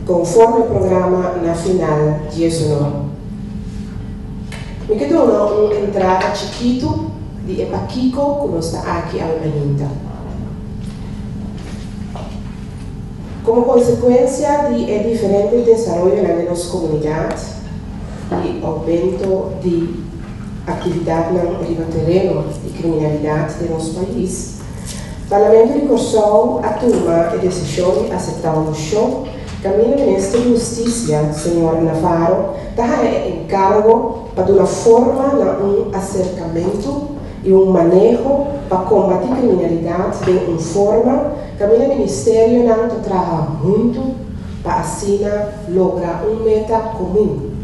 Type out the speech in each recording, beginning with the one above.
Konforme programa na final 11 or. Mi ke duna un entrada chikitu di e pakiko ku nos ta aki awe mainta. Komo konsekuensia di e diferente desaroyonan den nos komunidat i oumento di aktividatnan riba tereno di kriminalidat den nos pais, Parlamento di Kòrsou a tuma e desishon di aseptá un moshon kaminda Minister di Hustisia, señor Navarro, ta haña e enkargo pa duna forma na un aserkamentu i un maneho pa kombatí kriminalidat den un forma kaminda ministerionan ta traha huntu pa asina logra un meta komun.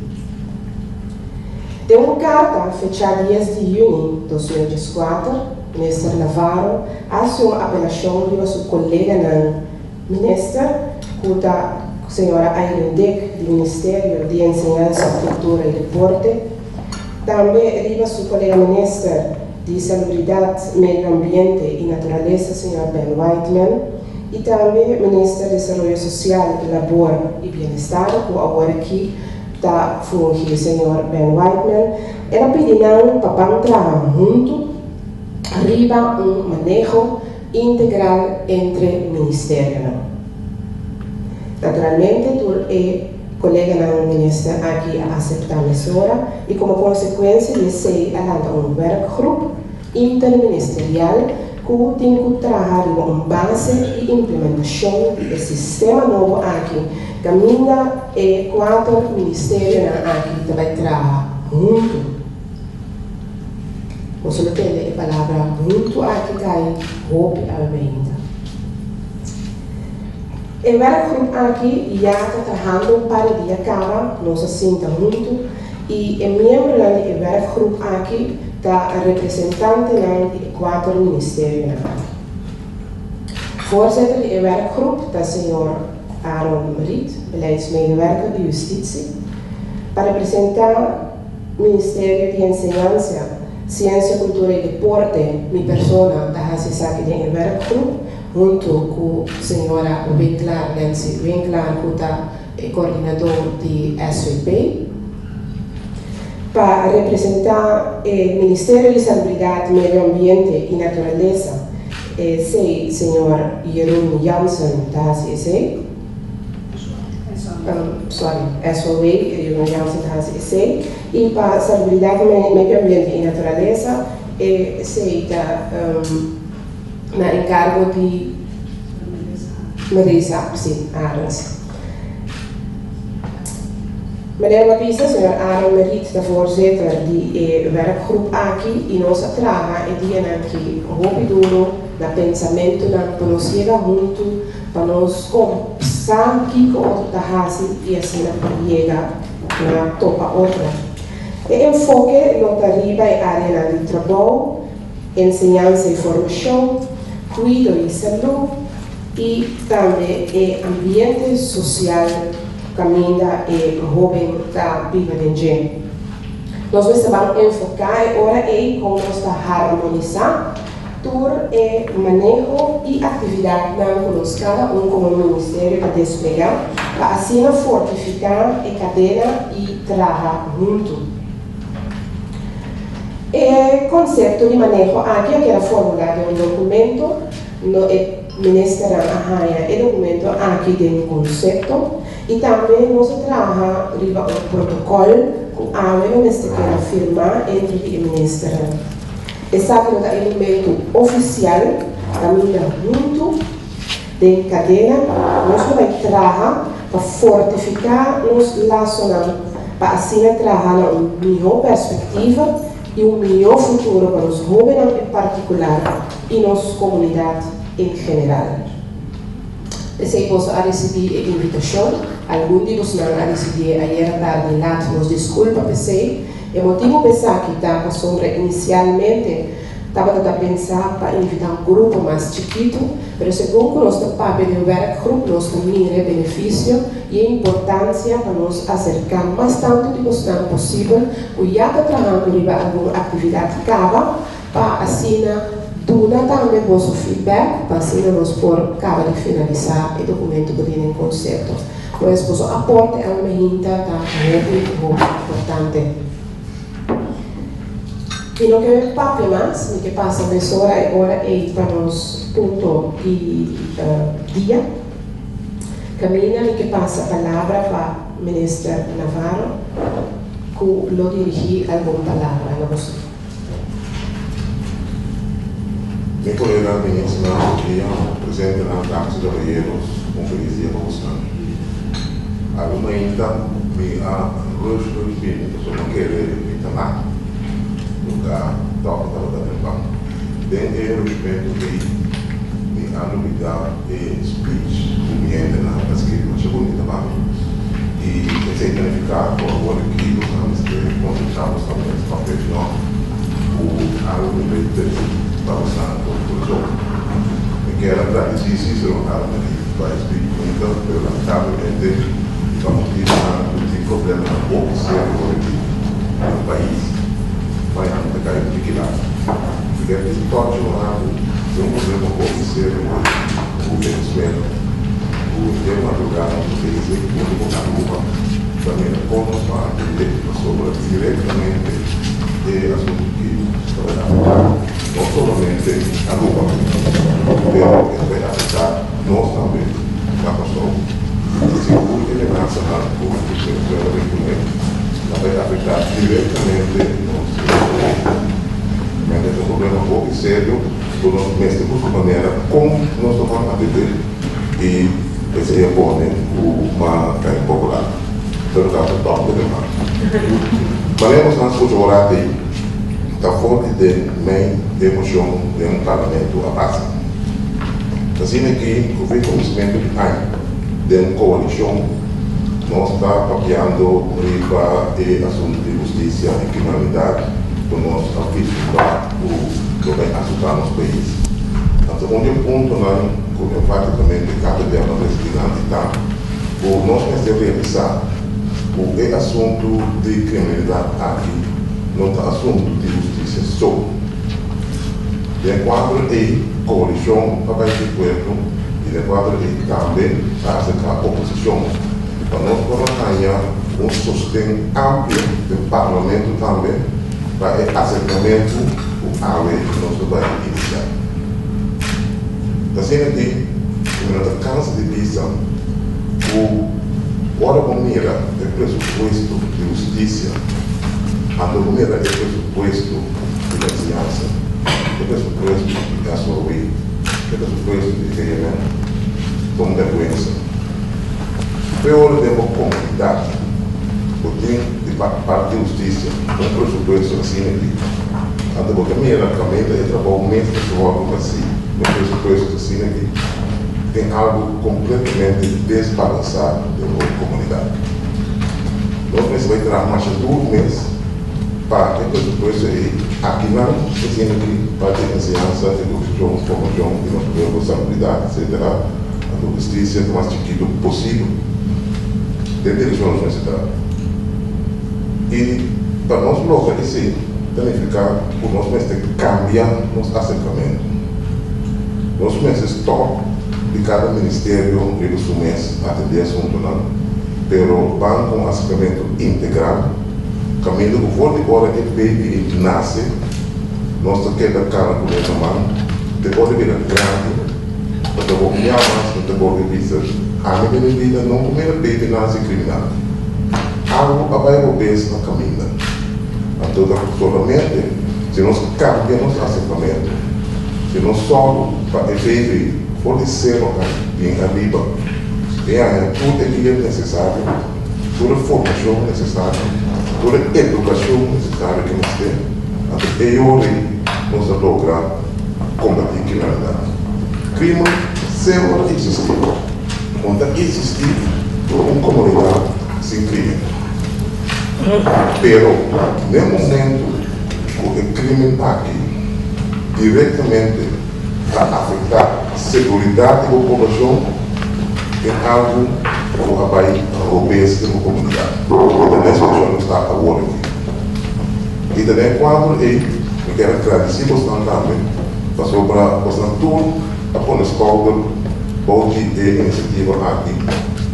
Den un karta fechá 10 di yüni 2014, Minister Navarro a hasi un apelashon riba su koleganan minister, ku ta señora Irene Dick di Ministerio di Enseñansa, Kultura i Deporte, tambe riba su kolega minister di Salubridat, Medio Ambiente i Naturalesa señor Ben Whiteman i tambe Minister Desaroyo Sosial, Labor i Bienestar, ku awor aki ta fungi señor Ben Whiteman. El a pidi nan pa ban traha huntu riba un maneho integral entre ministerionan. Naturalmente tur e koleganan minister aki a aseptá mesora i komo konsekuensia di esei a lanta un werkgroep interministerial ku tin ku traha riba un base i implementashon di e sistema nobo aki kaminda e kuater ministerionan aki ta bai traha huntu. Boso lo tende e palabra huntu aki kai hopi awe mainta. E werkgroep aki ya ta trahando un par di dia kaba, nos a sinta huntu i e miembronan di e werkgroep aki ta representantenan di e kuater ministerionan aki. Voorzitter di e werkgroep ta señor Aaron Riet, beleidsmedewerker di Justitie. Pa representá Ministerio di Enseñansa, Siensia, Kultura i Deporte, mi persona ta hasi esaki den e werkgroep huntu ku señora Winklaar, Nancy Winklaar, ku ta e koordinadó di SVP. Pa representá e Ministerio di Salubridat, Medio Ambiente i Naturalesa, esei señor Jeroen Jansen ta hasi esei. Sorry, SOW, Jeroen Jansen ta hasi esei. I pa Salubridat, Medio Ambiente i Naturalesa, esei ta na enkargo di Marisa, si, Arends. Meneer Mapisa, señor Aaron Merit ta voorzitter di e werkgroep aki i nos a traha e dianan aki hopi duro na pensamentunan pa nos yega huntu pa nos sa kiko otro ta hasi i asina por yega na topa otro. E enfoke lo ta riba e áreanan di trabou, enseñansa i formashon, kuido i salú i tambe e ambiente sosial kaminda e hóben ta biba den dje. Nos mester ban enfoká e ora ei kon nos ta harmonisá tur e maneho i aktividatnan ku nos kada un komo ministerio ta desplegá pa asina fortifiká e kadena i traha huntu. E konsepto di maneho aki a keda formulá den un dokumento. No e ministernan a haña e dokumento aki den konsepto i tambe nos a traha riba un protokòl ku awe lo mester keda firmá entre di e ministernan. Esaki lo ta e momentu ofisial kaminda huntu den kadena nos lo bai traha pa fortifiká nos lasonan pa asina traha na un mihó perspektiva i un mihó futuro pa nos hóbennan en partikular i nos komunidat en general. P'esei boso a risibí e invitashon. Algun di bosnan a risibié ayera tardi lat. Nos diskulpa p'esei. E motibu p'esaki ta pasobra inisialmente tabata ta pensá pa invitá un grupo mas chikitu, pero segun ku nos ta papia den wèrkgrup nos ta mira e benefisio i e importansia pa nos aserká mas tantu di bosnan posibel ku ya ta trahando riba algun aktividat kaba pa asina duna tambe boso feedback pa asina nos por kaba di finalisá e dokumento ku tin den konsepto. Pues boso aporte awe mainta ta hopi hopi importante. Mi no ke papia mas, mi ke pasa mesora e ora ei pa nos punto di dia. Kaminda mi ke pasa palabra pa Minister Navarro ku lo dirigí algun palabra na boso. Mi colega ministernan di dia, presentenan, damas y caballeros, un feliz dia pa bosnan. Awe mainta mi a rush rush bini pasobra mi kere mi ta laat lugar toki tabata trempan. Den e rushmentu ei mi a lubida e speech ku mi hendenan a skirbi masha bunita pa mi y esei ta nifica ku awor aki bosnan mester concentra bosnan mes papia no ku algo ku mi trece pa bosnan for di corazon. Mi kier a gradeci si señor Armely pa e speech bunita pero lamentablemente pa motibonan ku tin problemanan hopi serio awor aki den pais mañana ta kai un tiki laat. Mi kier bisa tochi un rato den un problema hopi serio ku Venezuela ku den madrugada nos a bezig huntu ku Aruba pa mira kon nos por atendé pasobra direktamente e asuntu ki ta bai afektá no solamente Aruba pero e ta bai afektá nos tambe na Kòrsou. Sigur e menasanan ku Venezuela bin kuné ta bai afektá direktamente nos ekonomia. Mente ta un problema hopi serio ku nos mester buska manera kon nos ta por atendé i esei a pone ku ma kai un poko laat. Pero ta tòg de demanda. Manera nos a skucha ora atei ta for di den mei emoshon den un parlamento a pasa. Asina ki ku fin kuminsamentu di aña den un koalishon nos ta papiando riba e asuntu di hustisia i kriminalidat ku nos a vislumbra ku lo bai asutá nos pais. Anto un di e puntonan ku enfatikamente kada bia nos resibi dilanti ta ku nos mester realisá ku e asuntu di kriminalidat aki no ta asuntu di hustisia so. Den kuadro ei koalishon ta bai di pueblo i den kuadro ei tambe ta aserká oposishon pa nos por a haña un sosten amplio den parlamento tambe pa e aserkamentu ku awe nos ta bai inisiá. Ta asina ki ku mi no ta kansa di bisa ku ora bo mira e presupuesto di hustisia anto bo mira e presupuesto di enseñansa, e presupuesto di SOW, e presupuesto di GMN, ta un bèrgwensa. Peor den bo komunidat bo tin di parti di hustisia un presupuesto asina aki, anto bo ta mira kaminda e trabou mes ta ser wòrdu hasí den presupuesto asina aki, tin algu kompletamente desbalansá den bo komunidat. Nos mester bai traha masha duru mes. Pa e presupuesto ei, akinan ta siña ki parti enseñansa, edukashon, formashon di nos pueblo, salubridat, etsetera, anto hustisia ta mas chikitu posibel. Den direkshon nos mester ta. I pa nos logra esei ta nifiká ku nos mester kambia nos aserkamentu. Nos mester stòp di kada ministerio riba su mes atendé asuntunan, pero ban ku un aserkamentu integral. Kaminda ku for di ora e baby ei nase, nos ta keda kana ku nos na man te ora e bira grandi, pa ta bo mia mas no ta bolbe bisa, Ami den mi bida no ku mira baby nase kriminal. Algu a bai robes na kaminda. Anto ta solamente si nos kambia nos aserkamentu, si nos sòru pa e baby for di sero kai bin ariba, e haña tur e guia nesesario, Tur e formashon nesesario, tur e edukashon nesesario ke mester, anto e yori nos ta logra kombatí kriminalidat. Krimen semper ta eksistí. No ta eksistí un komunidat sin krimen. Pero n'e momentu ku e krimen aki direktamente ta afektá seguridat di bo poblashon, tin algu ku a bai robes den bo komunidat. I ta den situashon nos ta awor aki. I ta den e kuadro ei mi kier a gradisí bosnan tambe pasobra bosnan tur a pone skouder bou di e inisiativa aki.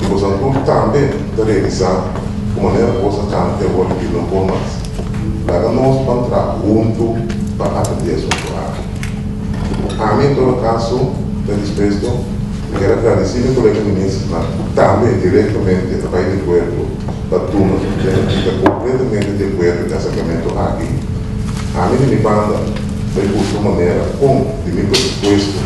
I boso tur tambe ta realisá ku manera kos a kanta te awor aki no por mas. Laga nos ban traha huntu pa atendé e asuntu aki. Ami en todo kaso ta dispuesto. Mi kier a gradisí mi kolega ministernan ku tambe direktamente a bai di akuerdo pa duna su kende i ta kompletamente di akuerdo ku e aserkamentu aki. Ami di mi banda bai buska un manera kon di mi presupuesto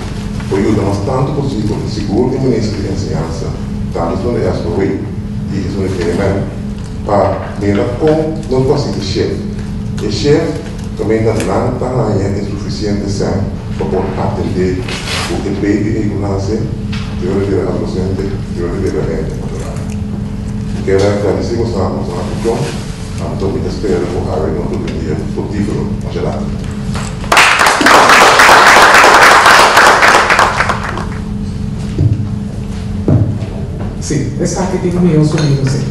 por yuda mas tantu posibel i sigur e minister di enseñansa, tantu esun di SOW i esun di KMM, pa mira kon nos por hasi e shef. E shef kaminda nan ta haña e sufisiente sèn pa por atendé ku e baby ei ku nase, te ora bira adolesente, te ora bira hende natural. Mi kier a gradisí boso pa boso atenshon, anto mi ta spera ku awe nos lo tin un dia frutífero. Masha danki. Sí, esaki tin un mihó sonido, sí.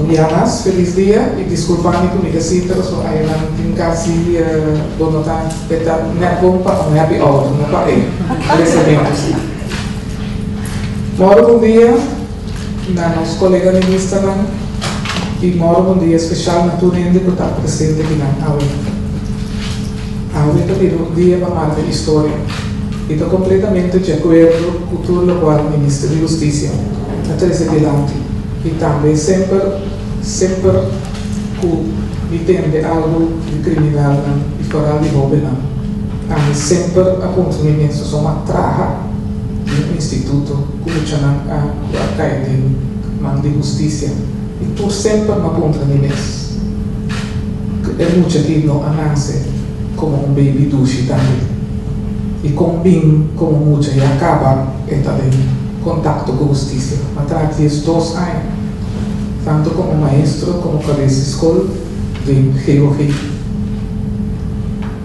Un dia mas, felis dia i diskulpa mi ku mi ta sinta pasobra ayanan tin kasi bo no ta e ta nèt bon pa un happy hour, no pa e tresamentu sí. Mòru bon dia na nos kolega ministernan i mòru bon dia speshal na tur hende ku ta presente akinan awe. Awe ta bira un dia pa marka historia i ta kompletamente di akuerdo ku tur lokual Minister di Hustisia a trese dilanti i tambe semper semper ku mi tende algu di kriminalnan i foral di hóbennan ami semper a puntra mi mes pasobra mi a traha den un instituto ku muchanan a ku a kai den man di hustisia i tur semper mi a puntra mi mes. Ku e mucha ki no a nase komo un baby dushi tambe. I kon bin komo mucha ya kaba e ta den kontakto ku hustisia. Ma tra 12 aña, tantu komo maestro komo kabes di skol den GOG.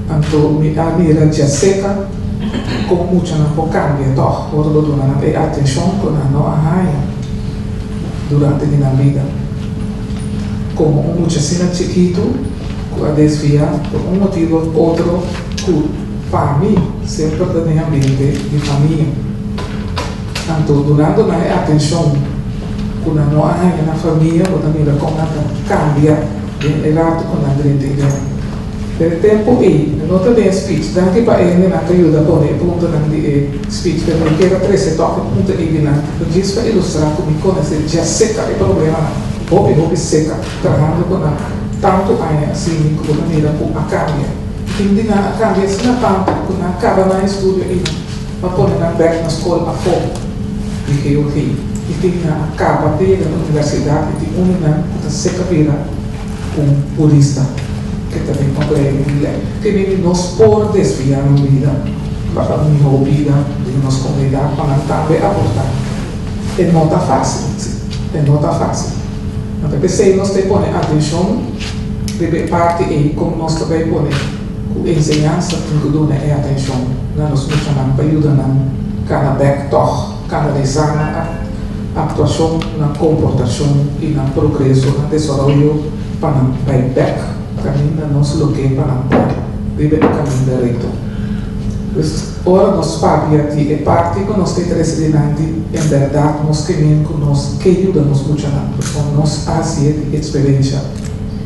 Anto mi a mira djaseka kon muchanan por kambia tòg ora bo duna nan e atenshon ku nan no a haña durante di nan bida. Komo un mucha asina chikitu ku a desviá pa un motibu òf otro ku pa mi semper ta den ambiente di famia. Anto dunando nan e atenshon ku nan no a haña na famia bo ta mira kon nan ta kambia den e ratu ku nan drenta i den. Pero e tempu ei mi no ta den e speech. Danki pa e hendenan ku a yuda pone e puntonan di e speech pero mi kier a trese tòg e punto ei dilanti pa djis pa ilustrá ku mi konosé djaseka e problemanan hopi hopi seka trahando ku nan tantu aña asini ku bo ta mira ku a kambia. Tin di nan a kambia asina tantu ku nan kaba nan estudio i nan a pone nan bèk na skol afó di GOG i tin nan a kaba te yega na universidat i tin un di nan ku ta seka bira un purista ke ta den opleiding di lei. Ke bini nos por desviá nan bida pa un mihó bida den nos komunidat pa nan tambe aportá. E no ta fásil, sí, e no ta fásil. Anto p'esei nos ta e pone atenshon riba e parti ei kon nos ta bai pone ku enseñansa tin ku duna e atenshon na nos muchanan pa yuda nan kana bèk tòg, kanalisá nan aktuashon, nan komportashon i nan progreso, nan desaroyo pa nan bai bèk kaminda nos lo ke pa nan ta riba e kaminda rekto. Pues, ora nos papia di e parti ku nos ta trese dilanti, en bèrdat nos ke men ku nos ke yuda nos muchanan, pasobra nos a hasié di eksperensha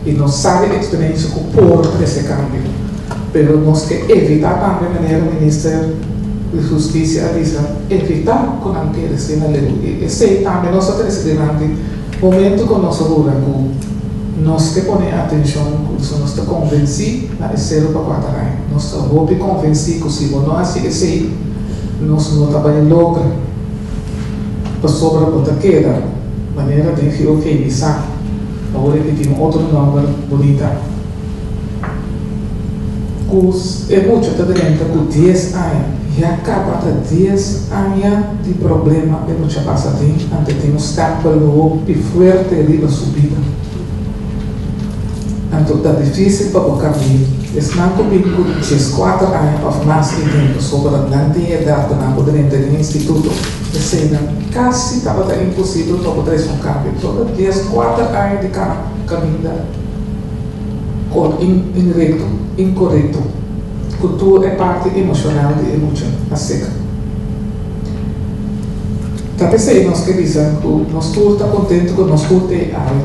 i nos sa di eksperensha ku por trese kambio. Pero nos ke evitá tambe, manera Minister di Hustisia a bisa, evitá ku nan kere asina leu. I esei tambe nos a trese dilanti momento ku nos a hura ku nos ke pone atenshon ku so nos ta konvensí na e sero pa kuater aña. Nos ta hopi konvensí ku si bo no hasi esei, nos no ta bai logra pasobra bo ta keda manera den GOG bisa. Awor e tin un otro nòmber bunita. Ku e mucha ta drenta ku dies aña, ya kaba ta dies aña di problema e mucha pasa den, anto tin un stempel hopi fuerte riba su bida. Anto ta dificil pa bo cambia. Esnan cu bin cu 14 aña of mas di den pasobra nan tin edad cu nan por drenta den instituto, eseinan casi tabata imposibel pa bo trece un cambio. Pasobra ta 14 aña di caminda. Kor inrekto, inkorekto, ku tur e parti emoshonal di e mucha a seka. Ta p'esei nos ke bisa ku nos tur ta kontentu ku nos tur t'ei awe.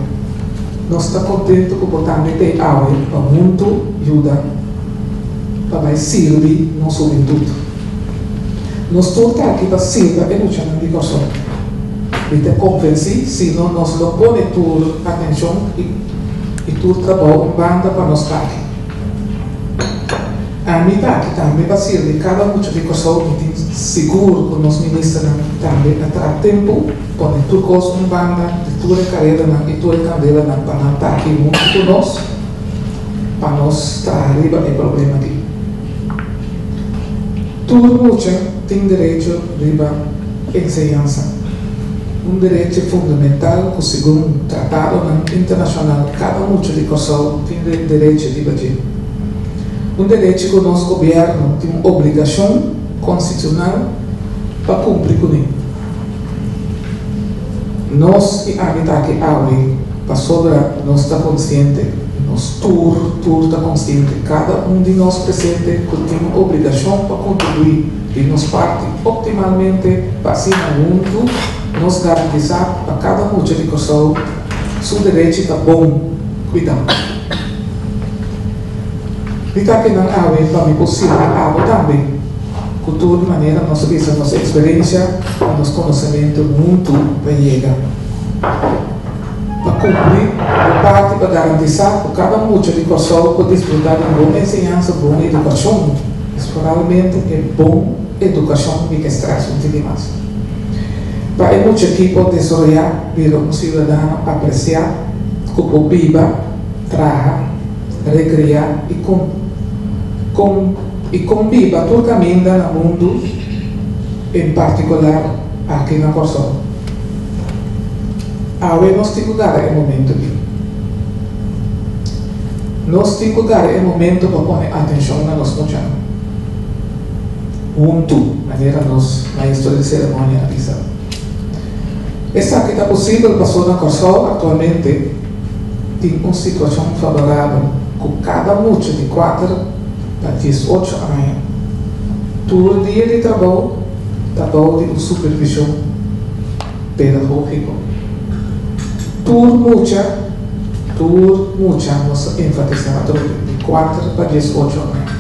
Nos ta kontentu ku bo tambe t'ei awe pa huntu yuda pa bai sirbi nos hubentut. Nos tur ta aki pa sirba e muchanan di Kòrsou. Mi ta konvensí si no nos lo pone tur atenshon i tur trabou un banda pa nos ta aki. Ami ta aki tambe pa sirbi kada mucha di Kòrsou. Mi tin sigur ku nos ministernan tambe a traha tempu pone tur kos un banda di tur e karedanan i tur e kandelanan pa nan ta aki huntu ku nos pa nos traha riba e problema aki. Tur mucha tin derecho riba enseñansa, un derecho fundamental ku segun tratadonan internashonal kada mucha di Kòrsou tin derecho riba dje. Un derecho ku nos gobièrnu tin un obligashon konstitushonal pa kumpli kuné. Nos i ami ta aki awe pasobra nos ta konsiente, nos tur tur ta konsiente, kada un di nos presente ku tin un obligashon pa kontribuí di nos parti optimalmente pa asina huntu nos garantisá pa kada mucha di Kòrsou su derechi ta bon kuidá. Mi ta akinan awe pa mi por sirbi abo tambe. Ku tur manera nos a bisa nos eksperensia i nos konosementu huntu pa yega pa kumpli bo parti pa garantisá ku kada mucha di Kòrsou por disfrutá di un bon enseñansa, bon edukashon, esforalmente e bon edukashon mi ke strès un tiki mas. Pa e mucha aki por desaroyá bira un siudadano apresiá ku por biba, traha, rekreá i kon. I kon biba tur kaminda na mundu, en partikular aki na Kòrsou. Awe nos tin ku gara e momentu di. Nos tin ku gara e momentu pa pone atenshon na nos muchanan. Huntu, manera nos maestro di seremonia a bisa. Esaki ta posibel paso na Kòrsou aktualmente tin un situashon faborabel ku kada mucha di kuater pa 18 aña. Tur dia di trabou ta bou di un supervishon pedagógiko. Tur mucha, tur mucha, nos ta enfatisá atrobe, di kuater pa 18 aña.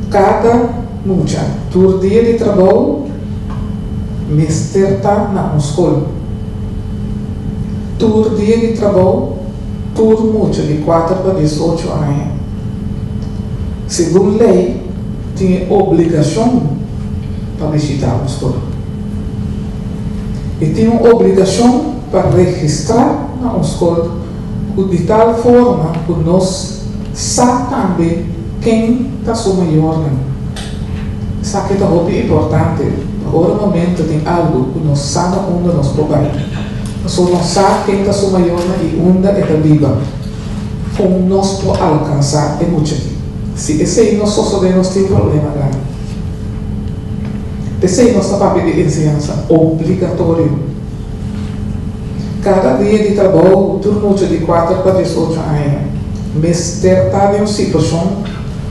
Kada mucha tur dia di trabou mester ta na un skol. Tur dia di trabou. Tur mucha di kuater pa 18 aña, segun lei, tin e obligashon pa bishitá un skol. E tin un obligashon pa registrá na un skol ku di tal forma ku nos sa tambe ken ta su mayornan. Esaki ta hopi importante pa ora momento tin algu ku nos sa na unda nos por bai. Pasobra nos sa ken ta su mayornan i unda e ta biba. Kon nos por alkansá e mucha aki? Si esei no sosodé nos tin problema grandi. P'esei nos ta papia di enseñansa obligatorio. Kada dia di trabou tur mucha di kuater pa 18 aña mester ta den un situashon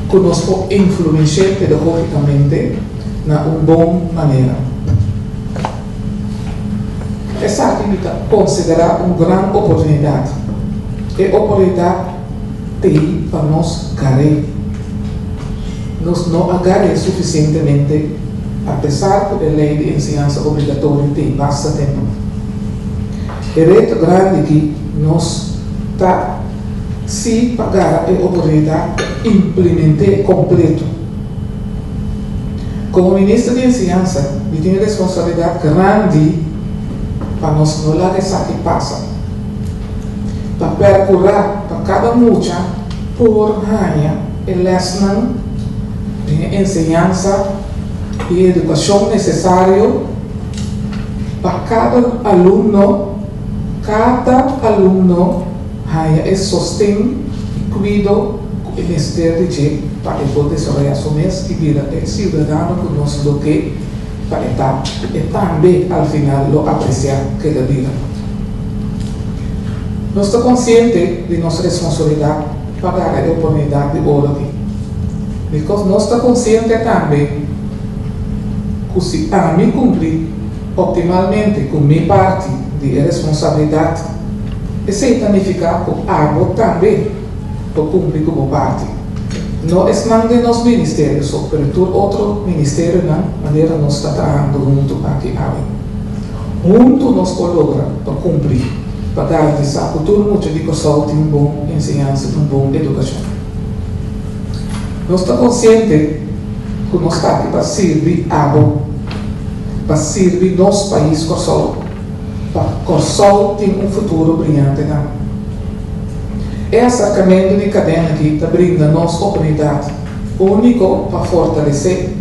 ku nos por influensh'é pedagógikamente na un bon manera. Esaki mi ta konsiderá un gran oportunidat. E oportunidat t'ei pa nos gar'é. Nos no a gar'é sufisientemente apesar ku e lei di enseñansa obligatorio t'ei basta tempu. E reto grandi ki nos ta si pa gara e oportunidat pa implement'é kompleto. Komo Minister di Enseñansa mi tin responsabilidat grandi pa nos no laga esaki pasa, pa perkurá pa kada mucha por haña e lèsnan den e enseñansa i e edukashon nesesario pa kada alumno, kada alumno haña e sosten i kuido ku e mester di dje pa e por desaroyá su mes i bira e siudadano ku nos lo ke pa e ta, ku e tambe al final lo apresiá keda bira. Nos ta konsiente di nos responsabilidat pa gara e oportunidat di oro aki. Bikos nos ta konsiente tambe ku si ami kumpli. optimalmente ku mi parti di e responsabilidat, esei ta nifiká ku abo tambe por kumpli ku bo parti. No esnan den nos ministerio so, pero tur otro ministerionan manera nos ta trahando huntu aki awe. Huntu nos por logra pa kumpli, pa garantisá ku tur mucha di Kòrsou tin un bon enseñansa, un bon edukashon. Nos ta konsiente ku nos ta aki pa sirbi abo, pa sirbi nos pais Kòrsou, pa Kòrsou tin un futuro briante tambe. E aserkamentu di kadena aki ta brinda nos oportunidat úniko pa fortalesé,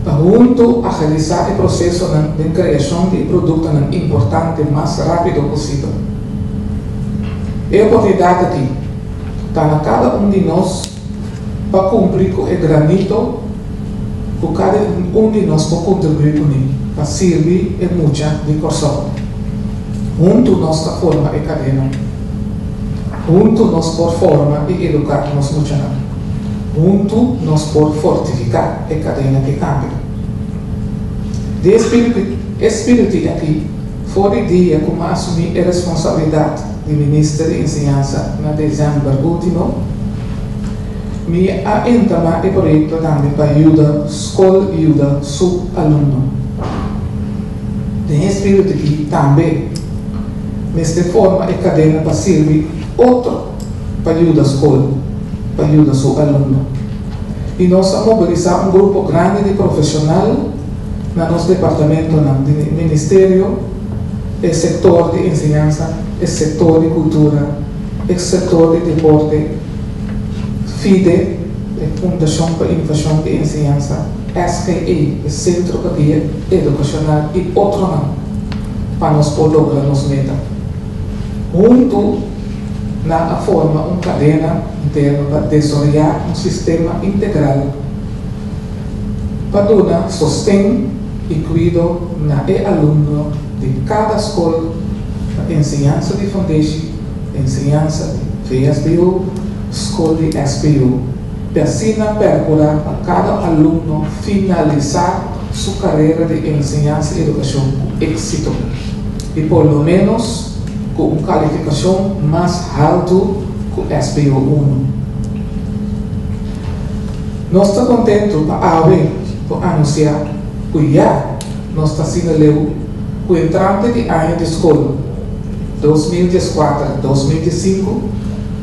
pa huntu agilisá e prosesonan den kreashon di e produktonan importante mas rápido posibel. E oportunidat aki ta na kada un di nos pa kumpli ku e granito ku kada un di nos por kontribuí kuné pa sirbi e mucha di Kòrsou. Huntu nos ta forma e kadena. Huntu nos por forma i eduká nos muchanan. Huntu nos por fortifiká e kadena di kambio. Di e spiritu akí, for di dia ku mi a asumí e responsabilidat di Minister di Enseñansa na desèmber último, mi a entamá e proyekto tambe pa yuda skol yuda su alumno. Den e spiritu aki tambe mester forma e kadena pa sirbi otro pa yuda skol pa yuda su alumno. I nos a mobilisá un grupo grandi di profeshonal na nos departamentonan di ministerio, e sektor di enseñansa, e sektor di kultura, e sektor di deporte, FIDE, e Fundashon pa Inovashon di Enseñansa, SGE, e Sentro pa Guia Edukashonal i otronan pa nos por logra nos meta. Huntu nan a forma un kadena interno pa desaroyá un sistema integral pa duna sosten i kuido na e alumno di kada skol pa enseñansa di fundeshi, enseñansa di VSBO, skol di SBO. Pe asina percura pa cada alumno finalisa su carera di enseñansa y educacion cu exito y por lo menos cu un calificacion mas halto cu SBO uno. Nos ta contento pa awe por anuncia cu ya nos ta asina leu cu entrante di aña di scol 2014, 2015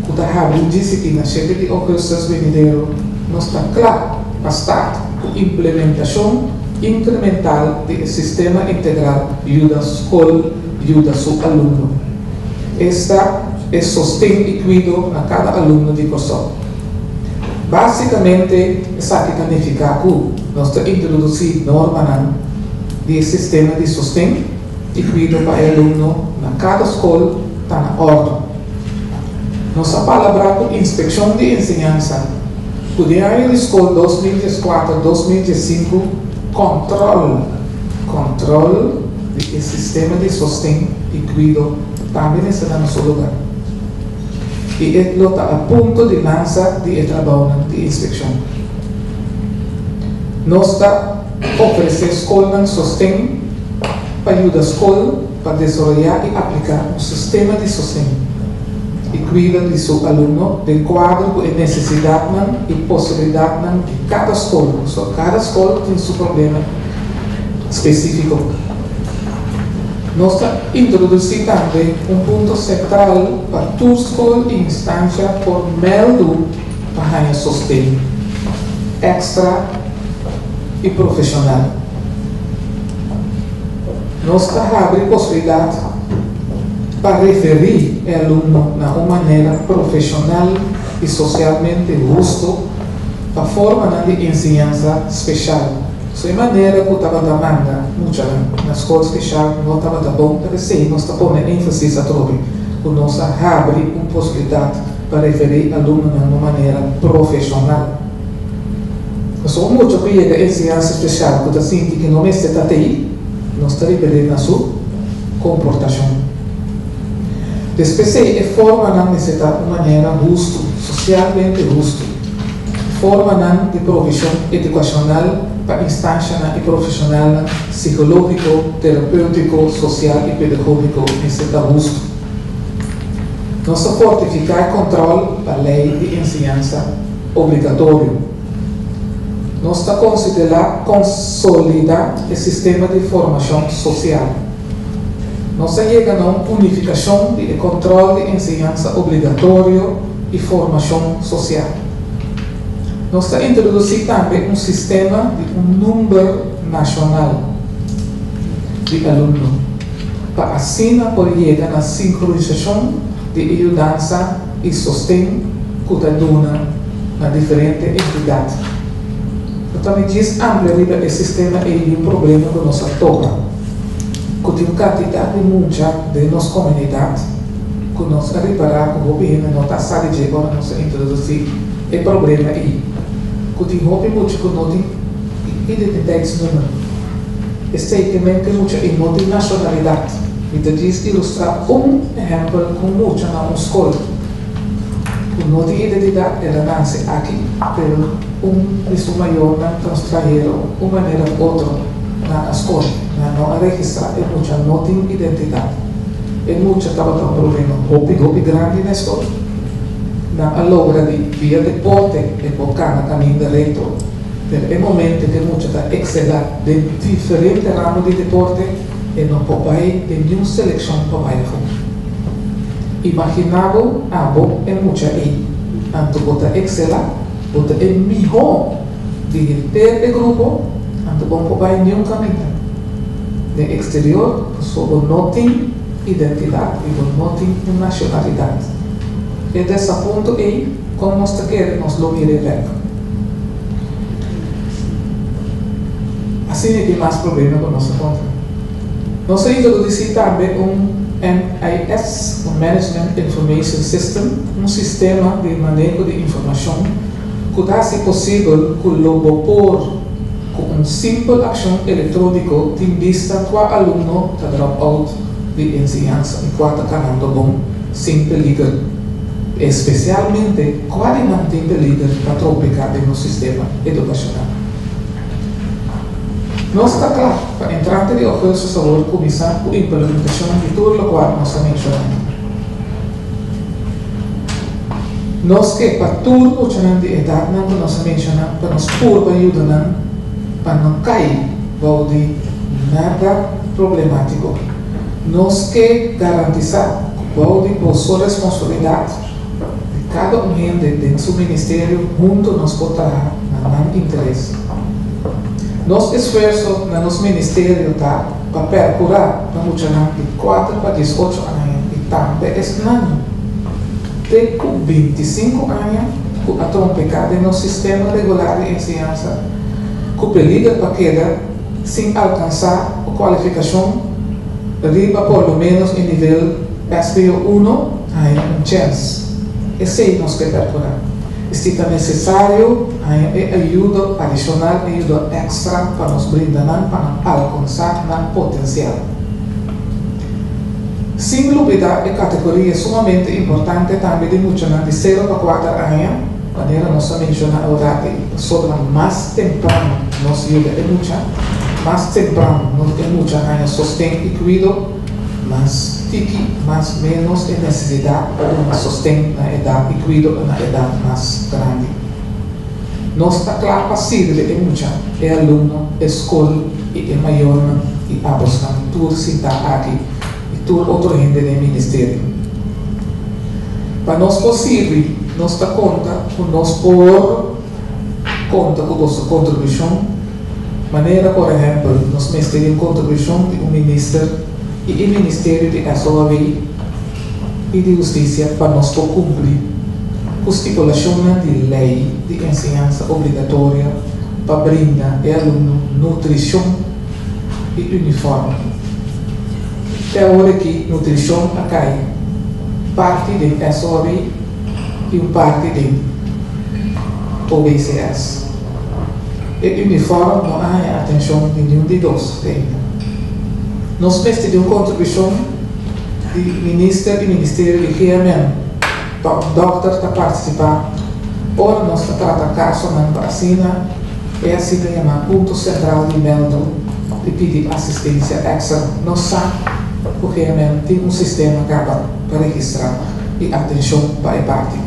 ku ta habri djisiki na shete di ougùstùs benidero, nos ta kla pa start ku implementashon inkremental di e sistema integral Yuda Skol Yuda Su Alumno. Esta e sosten i kuido na kada alumno di Kòrsou. Básikamente esaki ta nifiká ku nos ta introdusí normanan di e sistema di sosten i kuido pa e alumno na kada skol ta na òrdu. Nos a palabrá ku Inspekshon di Enseñansa ku den aña di skol 2014, 2015 kòntròl kòntròl di e sistema di sosten i kuido tambe mester ta na su lugá i e lo ta a punto di lansa di e trabounan di inspekshon. Nos ta ofresé skolnan sosten pa yuda skol pa desaroyá i apliká un sistema di sosten i kuido di su alumno den kuadro ku e nesesidatnan i posibilidatnan di kada skol, pasobra kada skol tin su problema spesífiko. Nos ta introdusí tambe un punto sentral pa tur skol i instansha por mèldu pa haña sosten èkstra i profeshonal. Nos ta habri posibilidat pa referí e alumno na un manera profeshonal i sosialmente hustu pa formanan di enseñansa speshal. So e manera ku tabata manda muchanan na skol speshal no tabata bon, ta p'esei nos ta pone énfasis atrobe ku nos a habri un posibilidat pa referí alumnonan na un manera profeshonal. Pasobra un mucha ku yega enseñansa spesial ku ta sinti ku no mester ta tei, nos ta referí na su komportashon. Despesei e formanan mester ta un manera hustu, sosialmente hustu. Formanan di provishon edukashonal. pa instanshanan i profeshonalnan sikológiko, terapéutiko, sosial i pedagógiko mester ta hustu. Nos ta fortifiká e kòntròl pa lei di enseñansa obligatorio. Nos ta konsidelá konsolidá e sistema di formashon sosial. Nos a yega na un unifikashon di e kòntròl di enseñansa obligatorio i formashon sosial. Nos ta introdusí tambe un sistema di un number nashonal di alumno pa asina por yega na sinkronisashon di e yudansa i sosten ku ta duna na diferente entidat. No ta mi djis amplia riba e sistema ei di un problema ku nos a topa, ku tin un kantidat di mucha den nos komunidat ku nos a ripará ku hopi hende no ta sa di dje ora nos a introdusí e problema ei, ku tin hopi mucha ku no tin identiteitsnummer. Esei ke men ku e mucha ei no tin nashonalidat. Mi ta djis ilustrá un ehèmpel ku un mucha na un skol ku no tin identidat, el a nase aki, pero un di su mayornan ta un strahero un manera òf otro nan a skol, nan no a registrá, e mucha no tin identidat. E mucha tabata un problema hopi hopi grandi na e skol. Nan a logra di via deporte e por kana kaminda rekto, pero e momento ku e mucha ta ekselá den diferente ramo di deporte, E no por bai den niun selekshon pa bai afó. Imaginá bo abo e mucha ei, anto bo ta ekselá, bo ta e mihó di henter e grupo, anto bo no por bai niun kaminda den eksterior pasobra bo no tin identidat i bo no tin un nashonalidat. E desapunto ei, kon nos ta kere nos lo mira e bèk? Asina tin mas problema ku nos a kontra. Nos a introdusí tambe un MIS, un Management Information System, un sistema di maneho di informashon ku ta hasi posibel ku lo bo por ku un simpel akshon elektróniko tin bista kua alumno ta drop out di enseñansa i kua ta kanando bon sin peliger. Espesialmente kua di nan tin peliger pa trompeka den nos sistema edukashonal. Nos ta kla pa entrante di ougùstus awor kuminsá ku implementashon di tur lokual nos a menshoná. Nos ke pa tur muchanan di edatnan ku nos a menshoná pa nos purba yuda nan pa no kai bou di nada problemátiko. Nos ke garantisá ku bou di boso responsabilidat di kada un hende den su ministerio huntu nos por traha na nan interes. Nos esfuerso na nos ministerio ta pa perkurá pa muchanan di kuater pa diesocho aña i tambe esnan te ku bintisinku aña ku a trompeká den nos sistema regular di enseñansa ku peliger pa keda sin alkansá o kualifikashon riba por lo ménos e nivel SBO uno haña un chèns. Esei nos ke perkurá. I si ta nesesario, haña e ayudo adishonal, e ayudo èkstra pa nos brinda nan pa nan alkansá nan potensial. Sin lubidá e kategoria sumamente importante tambe di muchanan di sero pa kuater aña, manera nos a menshoná aworaki, pasobra mas temprano nos yuda e mucha, mas temprano nos e mucha haña sosten i kuido, mas tiki, mas ménos e nesesidat pa duna sosten na edat i kuido na edat mas grandi. Nos ta kla pa sirbi e mucha, e alumno, e skol i e mayornan i abosnan tur sintá aki i tur otro hende den ministerio. Pa nos por sirbi, nos ta konta ku nos por konta ku boso kontribushon, manera por ehèmpel nos mester di un kontribushon di un minister i e ministerio di SOAW i di Hustisia pa nos por kumpli ku stipulashonnan di lei di enseñansa obligatorio pa brinda e alumno nutrishon i unifòrm. Te awor aki nutrishon a kai parti den SOAW i un parti den OBCS. E unifòrm no a haña atenshon di niun di dos te ainda. Nos mester di un kontribushon di Minister i Ministerio di GMN pa un dòkter ta partisipá ora nos ta trata kasonan pa asina. E asina yamá punto sentral di mèldu di pidi asistensia èkstra. Nos sa ku GMN tin un sistema kaba pa registrá i atenshon pa e parti.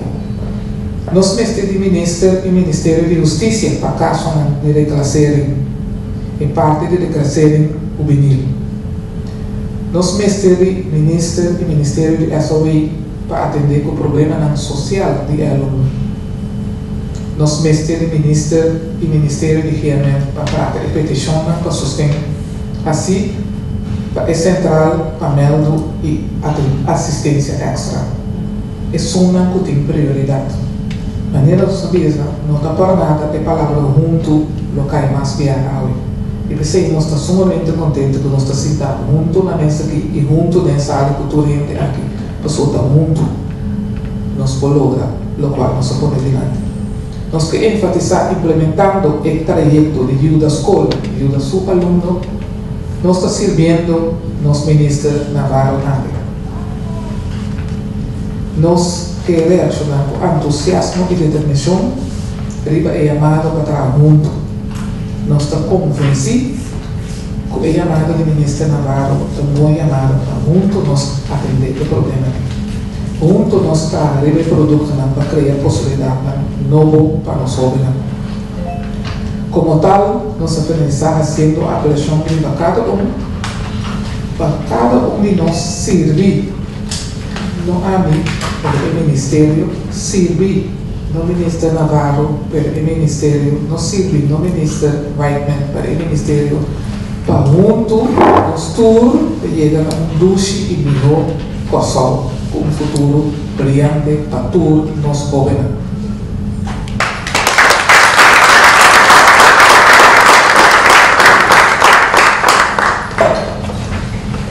Nos mester di Minister i Ministerio di Hustisia pa kasonan di reklasering, e parti di reklasering hubenil. Nos mester di Minister i Ministerio di SOW pa atendé ku problemanan sosial di e alumno. Nos mester di Minister i Ministerio di GMN pa trata e petishonnan pa sosten hasí pa e sentral pa mèldu i asistensia èkstra, esunnan ku tin prioridat. Manera nos a bisa, no ta por nada e palabra huntu lo kai mas biaha awe. I p'esei nos ta sumamente kontentu ku nos ta sintá huntu na mesa aki i huntu den sala ku tur hende aki, pasobra ta huntu nos por logra lokual nos a pone dilanti. Nos ke enfatisá implementando e trayekto di yuda skol yuda su alumno, nos ta sirbiendo nos Minister Navarro tambe. Nos ke reakshoná ku antusiasmo i determinashon riba e yamado pa traha huntu. Nos ta konvensí ku e yamado di Minister Navarro ta un bon yamado pa huntu nos atendé e problemanan. Huntu nos traha riba e produktonan pa krea posibilidatnan nobo pa nos hóbennan. Komo tal, nos a finalisá hasiendo apelashon riba kada un pa kada un di nos sirbi, no ami, pero e ministerio, sirbi, no Minister Navarro, pero e ministerio, no sirbi, no Minister Whiteman, pero e ministerio, pa huntu nos tur ta yega na un dushi i mihó Kòrsou ku un futuro briante pa tur nos hóbennan.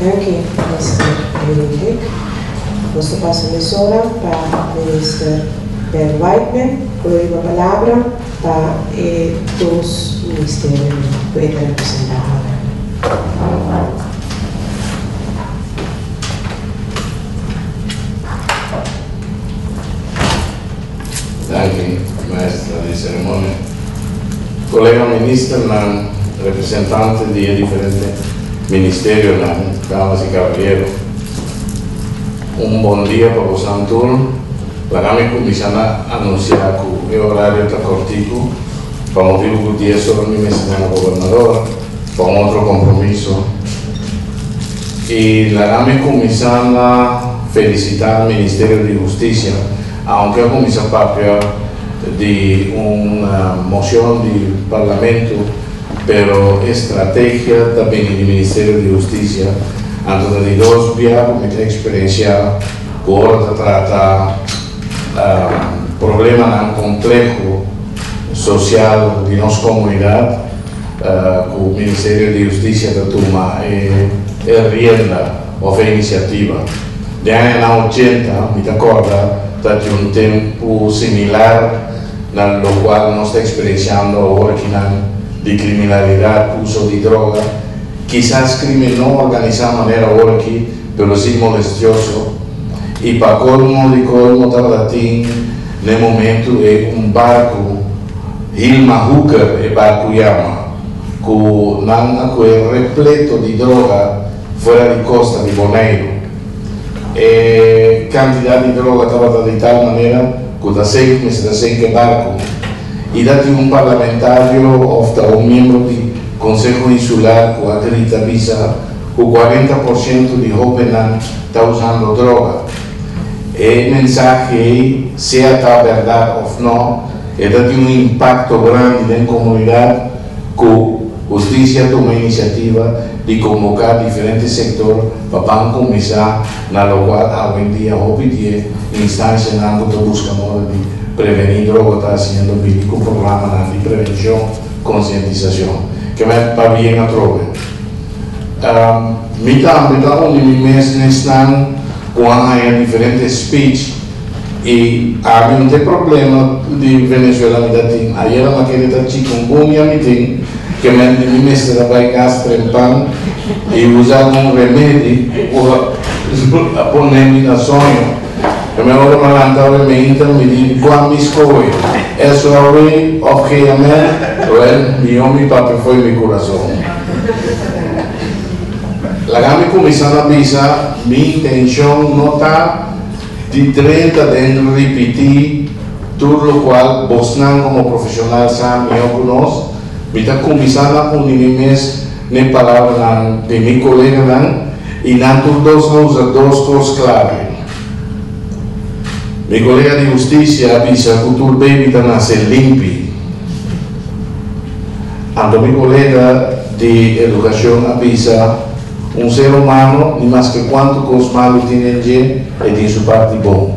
Danki, Minister Willy Hek. Nos ta pasa mesora pa Minister Ben Whiteman ku lo riba palabra pa e dos ministerionan ku e ta representá awe. Danki, maestra di ceremonia. Colega ministernan, representante di e diferente ministerionan, damas y caballero, un bon dia pa bosan tur. Laga mi cuminsa na anuncia cu e horario ta cortico pa motibo cu dies ora mi mester na gobernador pa un otro compromiso. Y laga mi cuminsa na felicita Ministerio di Husticia, aunke a cuminsa papia di un mocion di Parlamento, pero e strategia ta bini di Ministerio di Husticia, anto ta di dos bia cu mi ta experiencia cu ora ta trata problemanan compleho social di nos comunidad, ku Ministerio di Hustisia ta tuma e rienda òf e inisiativa. Den añanan ochenta mi ta kòrda ta di un tempu similar na lokual nos ta eksperensiando awor akinan di kriminalidat, uso di droga, kisas krimen no organisá manera awor aki pero si molestioso i pa kolmo di kolmo tabata tin na e momentu ei un barku. Hilma Hooker e barku yama, ku nan a kue repleto di droga fuera di kosta di Boneiru. E kantidat di droga tabata di tal manera ku ta senk mester a senk e barku. I ta tin un parlamentario òf ta un miembro di Konseho Insular ku a grita bisa ku 40% di hóbennan ta usando droga. E mensahe ei, sea ta bèrdat òf nò, E ta tin un impacto grandi den comunidad cu Husticia tuma iniciativa di convoca diferente sector pa ban cuminsa na locual awendia hopi di e instancianan cu ta busca moda di preveni droga ta haciendo bini cu programanan di prevencion, concientisacion. Ke men pabien atrobe. Mi tambe ta uni mi mes n'esnan cu a haya diferente speech. I ami no tin problema di Venezuela mi ta tin ayera mi a kere ta chikungunya mi tin ke men di mi mester a bai kas trempan i usa algun remedi ku a pone mi na soño. E mi ora mi lanta awe mainta mi di kua mi skohe, SOW òf GMN? Wèl, mihó mi papia fo'i mi kurason. Laga mi kuminsá na bisa mi intenshon no ta di drenta den ripití tur lokual bosnan komo profeshonal sa mihó ku nos. Mi ta kuminsá na uni mi mes n'e palabranan di mi koleganan i nan tur dos a usa dos kos klave. Mi kolega di hustisia a bisa ku tur baby ta nase limpi. Anto mi kolega di edukashon a bisa, Un ser humano, ni maske kuantu kos malu tin den dje, e tin su parti bon.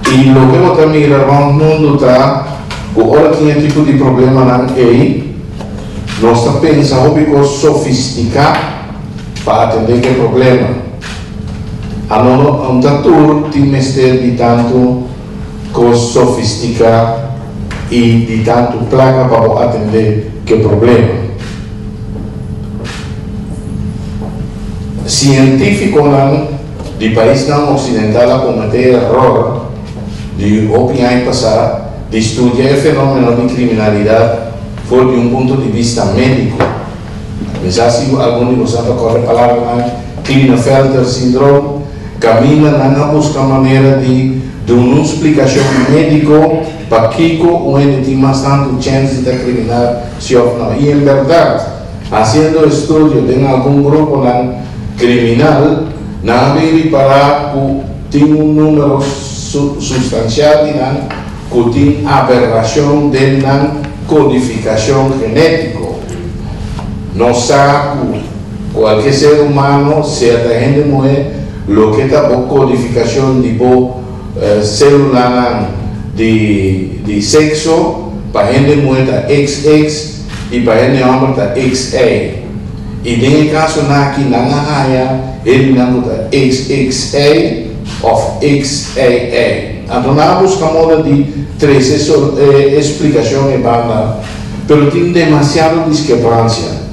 I loke bo ta mira rònt mundu ta ku ora tin e tipo di problemanan ei, nos ta pensa hopi kos sofistiká pa atendé ku e problema. Ano no ta tur tin mester di tantu kos sofistiká i di tantu plaka pa bo atendé ku e problema. Sientífikonan di paisnan oksidental a kometé e eror di hopi aña pasá di studia e fenómeno di kriminalidat for di un punto di bista médiko. Mi sa si algun di boso ta kòrda e palabranan Klinefelter syndroom, kaminda nan a buska manera di duna un splikashon médiko pakiko un hende tin mas tantu chèns di ta kriminal si òf nò. I en bèrdat, hasiendo estudio den algun gruponan kriminal, nan a bin ripará ku tin un número sustansial di nan ku tin aberashon den nan kodifikashon genétiko. Nos sa ku kualke ser humano, sea ta hende muhé, loke ta bo kodifikashon di bo sélulanan di di sekso, pa hende muhé ta XX i pa hende hòmber ta XY. I den e kasonan aki nan a haña hendenan ku ta XXY òf XYY. Anto nan a buska moda di trese e splikashon e banda, pero tin demasiado diskrepansia.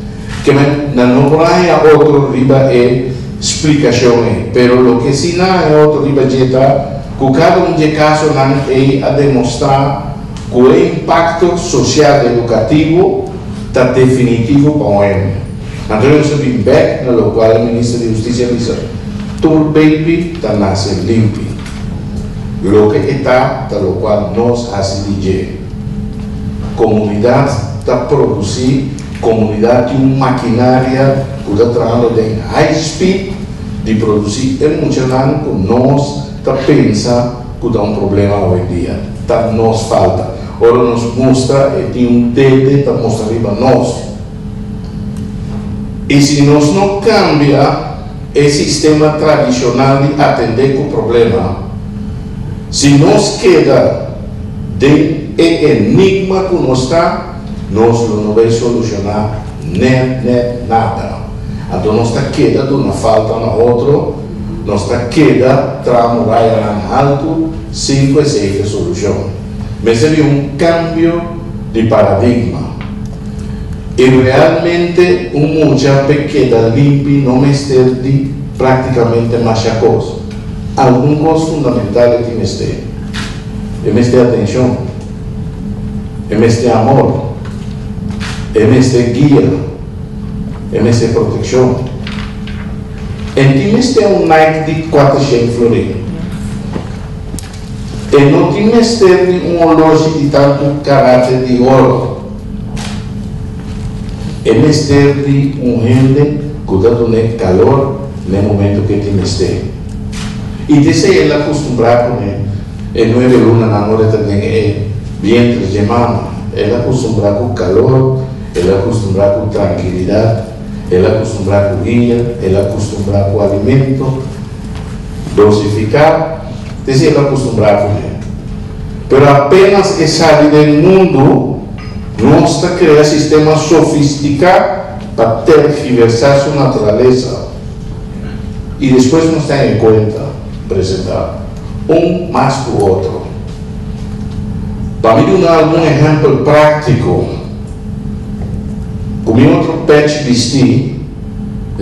Kemen nan no por a haña otro riba e splikashon ei. Pero loke si nan a haña otro riba dje ta ku kada un dje kasonan ei a demostrá ku e impakto sosial edukativo ta definitivo pa un hende. Anto nos ta bin bek na lokual e minister di Hustisia a bisa, Tur baby ta nase limpi. Loke e ta, ta lokual nos hasi di dje. Komunidat ta produsí, komunidat tin un makinaria ku ta trahando den high speed di produsí e muchanan ku nos ta pensa ku ta un problema awendia. Ta nos falta. Ora nos mustra e tin un dede ta mustra riba nos. I si nos no kambia e sistema tradishonal di atendé ku problema, si nos keda den e enigma ku nos ta, nos lo no bay solushoná nèt nèt nada. Anto nos ta keda duna falta na otro, nos ta keda traha murayanan haltu sin ku esei ta e solushon. Mester bin un kambio di paradigma. I realmente un mucha p'e keda limpi no mester di práktikamente masha kos. Algun kos fundamental e tin mester. E mester atenshon. E mester amor. E mester guia. E mester protekshon. E tin mester un Nike di kuatershen florin. E no tin mester di un oloshi di tantu karate di oro. E mester di un hende ku ta dun'é kalor n'e momentu ku e tin mester. I t'esei el a kustumbrá kuné e nuebe lunanan ora e ta den e bientre dje mama. El a kustumbrá ku kalor, el a kustumbrá ku trankilidat, el a kustumbrá ku guia, el a kustumbrá ku alimento dosifiká. T'esei el a kustumbrá kuné. Pero apenas e sali den mundu, nos ta krea sistema sofistiká pa tergiversá su naturalesa i despues nos ta haña kuenta presentá un mas ku otro. Pa mi duna algun ehèmpel práktiko, ku mi otro pèch bistí,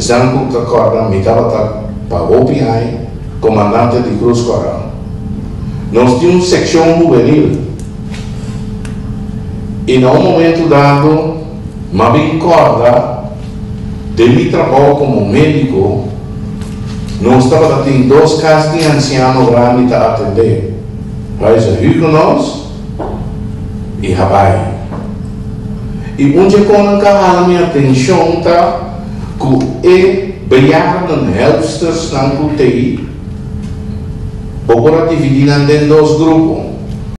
esnan ku ta kòrda mi tabata pa hopi aña. komandante di Krus Kòrá. Nos tin un sekshon hubenil i na un momentu dado m'a bin kòrda den mi trabou komo médiko nos tabata tin dos kas di ansiano grandi ta atendé, Huize Huguenots i Habaai. I un dje konan ka hala mi atenshon ta ku e bejaardenhelpstersnan ku tei bo por a dividí nan den dos grupo.